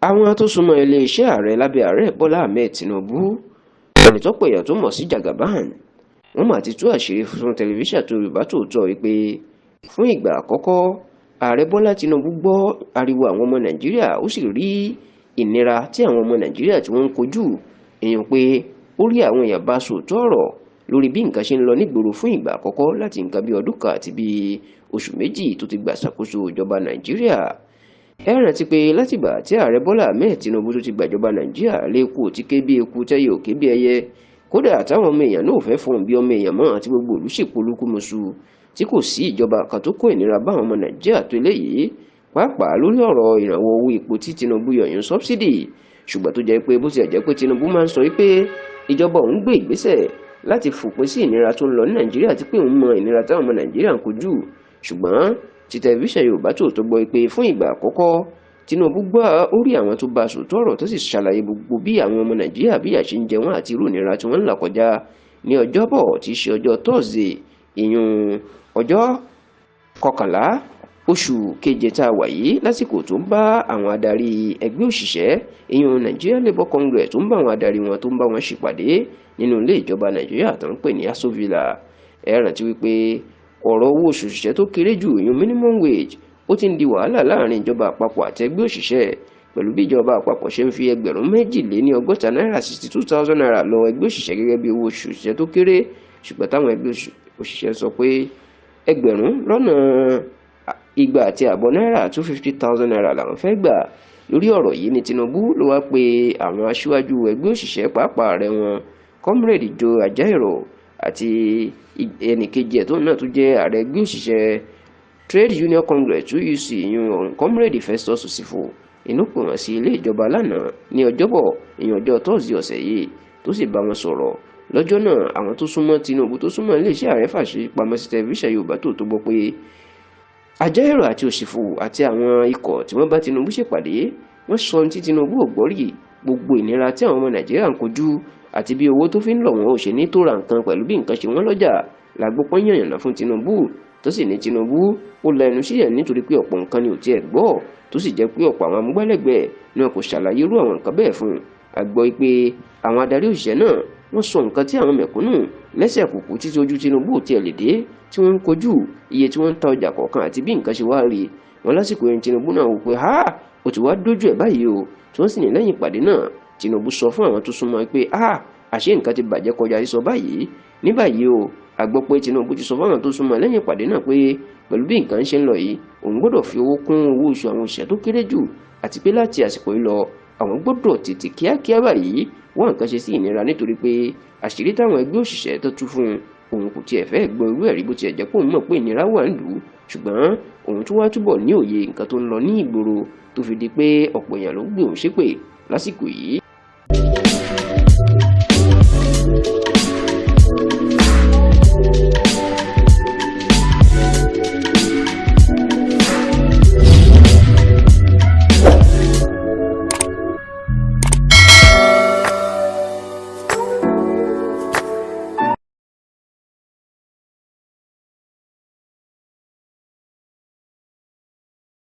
Àwọn tó súnmọ́ iléeṣẹ́ ààrẹ lábẹ́ Ààrẹ Bọ́lá Ahmed Tinubu, ẹni tọ́pọ̀ èèyàn tó mọ̀ sí Jagaban, wọ́n mà ti tú àṣírí fún tẹlifíṣàn Yorùbá Tòótọ́ wípé fún ìgbà àkọ́kọ́, Ààrẹ Bọ́lá Tinubu gbọ́ ariwo àwọn ọmọ Nàìjíríà, ó sì rí ìnira tí àwọn ọmọ Nàìjíríà tí wọ́n ń kojú, èèyàn pé ó rí àwọn èèyàn bá sòótọ́ ọ̀rọ̀ lórí bí nǹkan ṣe ń lọ nígboro fún ìgbà àkọ́kọ́ láti nǹkan bí ọdún kan àti bí oṣù 2 tó ti gbà ṣàkóso ìjọba Nàìjíríà. Ẹ rántí pé látìgbà tí Ààrẹ Bọ́lá Ahmed Tinubu tó ti gbàjọba Nàìjíríà lẹ́kù tí ké bí eku tẹ́yẹ òkè bí ẹyẹ, kódà táwọn ọmọ èèyàn náà fẹ́ fọhùn bí ọmọ èèyàn mọ́ àti gbogbo ìlú sì polúkúmuṣu tí kò sí ìjọba kan tó kó ìnira bá àwọn ọmọ Nàìjíríà tó eléyìí, pàápàá lórí ọ̀rọ̀ ìrànwọ́ owó epo tí Tinubu yọ̀yún sọ́bsidì. Ṣùgbọ́n tó jẹ́ pé bó ti jẹ́ pé Tinubu máa ń sọ wípé ìjọba òun gbé ìgbésẹ̀ láti fòpin sí ìnira tó ń lọ ní Nàìjíríà àti pé òun mọ ìnira táwọn ọmọ Nàìjíríà ń kojú, ṣùgbọ́n tí tẹlifíṣàn Yorùbá Tòótọ́ gbọ́ pé fún ìgbà àkọ́kọ́ Tinubu gbọ́ orí àwọn tó bá sòótọ́ ọ̀rọ̀ tó sì ṣàlàyé gbogbo bí àwọn ọmọ Nàìjíríà bí ìyà ṣe ń jẹ wọ́n àti irú ìnira tí wọ́n ń là kọjá ní Ọjọ́bọ̀ tí í ṣe ọjọ́ Thursday, ìyún ọjọ́ 11 oṣù keje tá a wà yìí, lásìkò tó ń bá àwọn adarí ẹgbẹ́ òṣìṣẹ́, ìyún Nigeria Labour Congress, tó ń bá àwọn adarí wọn tó ń bá wọn ṣèpàdé nínú ilé ìjọba Nàìjíríà tó ń pè ní Aso Villa. Ẹ rántí wípé ọ̀rọ̀ owó oṣù òṣìṣẹ́ tó kéré jù, ìyún minimum wage, ó ti ń di wàhálà láàrin ìjọba àpapọ̀ àti ẹgbẹ́ òṣìṣẹ́, pẹ̀lú bí ìjọba àpapọ̀ ṣe ń fi 62,000 náírà, 62,000 naira, lọ ẹgbẹ́ òṣìṣẹ́ gẹ́gẹ́ bí owó oṣù òṣìṣẹ́ tó kéré, ṣùgbọ́n táwọn ẹgbẹ́ òṣìṣẹ́ sọ pé 250,000 náírà, 250,000 naira, làwọn fẹ́ gbà. Lórí ọ̀rọ̀ yìí ni Tinubu ló wá pé àwọn aṣíwájú ẹgbẹ́ òṣìṣẹ́, pàápàá ààrẹ wọn, Comrade Joe Ajaero, àti ẹnìkejì ẹ̀ tó náà tó jẹ́ ààrẹ ẹgbẹ́ òṣìṣẹ́ Trade Union Congress, TUC, ìyún Comrade Festus Osifo. Inú pè wọ́n sí ilé ìjọba lánàá ní Ọjọ́bọ̀, ìyún ọjọ́ Thursday ọ̀sẹ̀ yìí, tó sì bá wọn sọ̀rọ̀ lọ́jọ́ náà. Àwọn tó súnmọ́ Tinubu, tó súnmọ́ iléeṣẹ́ ààrẹ, fàṣẹ pamọ́ sí tẹlifíṣàn Yorùbá Tòótọ́ gbọ́ pé Ajaero àti Osifo àti àwọn ikọ̀ tí wọ́n bá Tinubu ṣèpàdé, wọ́n sọ ohun tí Tinubu ò gbọ́ rí, gbogbo ìnira tí àwọn ọmọ Nàìjíríà ń kojú àti bí owó tó fi ń lọ̀ wọ́n ò ṣe ní tó ra nǹkan pẹ̀lú bí nǹkan ṣe wọ́n lọ́jà. Làgbọ́pọ́n yànnàná fún Tinubu, tó sì ní Tinubu ó la ẹnu sílẹ̀ nítorí pé ọ̀pọ̀ nǹkan ni ò tiẹ̀ gbọ́, tó sì jẹ́ pé ọ̀pọ̀ àwọn amúgbálẹ́gbẹ̀ẹ́ náà kò ṣàlàyé irú àwọn nǹkan bẹ́ẹ̀ fún un. A gbọ́ pé àwọn adarí òṣìṣẹ́ náà wọ́n sọ nǹkan tí àwọn mẹ̀kúnnù lẹ́sẹ̀ kùkù títí ojú Tinubu ò tiẹ̀ lè dé tí wọ́n ń kojú, iye tí wọ́n ń ta ọjà kọ̀ọ̀kan àti bí nǹkan ṣe wá rí wọn lásìkò yẹn. Tinubu náà wò pé ha, ó ti wá dójú ẹ̀ báyìí o. Tí wọ́n sì ní lẹ́yìn ìpàdé náà, Tinubu sọ fún àwọn tó súnmọ́ pé ha, àṣé nǹkan ti bàjẹ́ kọjá sísọ báyìí. Ní báyìí o, a gbọ́ pé Tinubu ti sọ fún àwọn tó súnmọ́ lẹ́yìn ìpàdé náà pé pẹ̀lú bí nǹkan ṣe ń lọ yìí, òun gbọ́dọ̀ fi owó kún owó oṣù àwọn òṣìṣẹ́ tó kéré jù, àti pé láti àsìkò yìí lọ, àwọn gbọ́dọ̀ tètè kíákíá báyìí wá nǹkan ṣe sí ìnira, nítorí pé àṣírí táwọn ẹgbẹ́ òṣìṣẹ́ tó tú fún un, òun kò tiẹ̀ fẹ́ gbọ́ irú ẹ̀rí. Bó tiẹ̀ jẹ́ pé òun mọ̀ pé ìnira wà ń lù ú, ṣùgbọ́n òun tún wá túbọ̀ ní òye nǹkan tó ń lọ ní ìgboro tó fi di pé ọ̀pọ̀ èèyàn ló ń gbé òun ṣépè lásìkò yìí.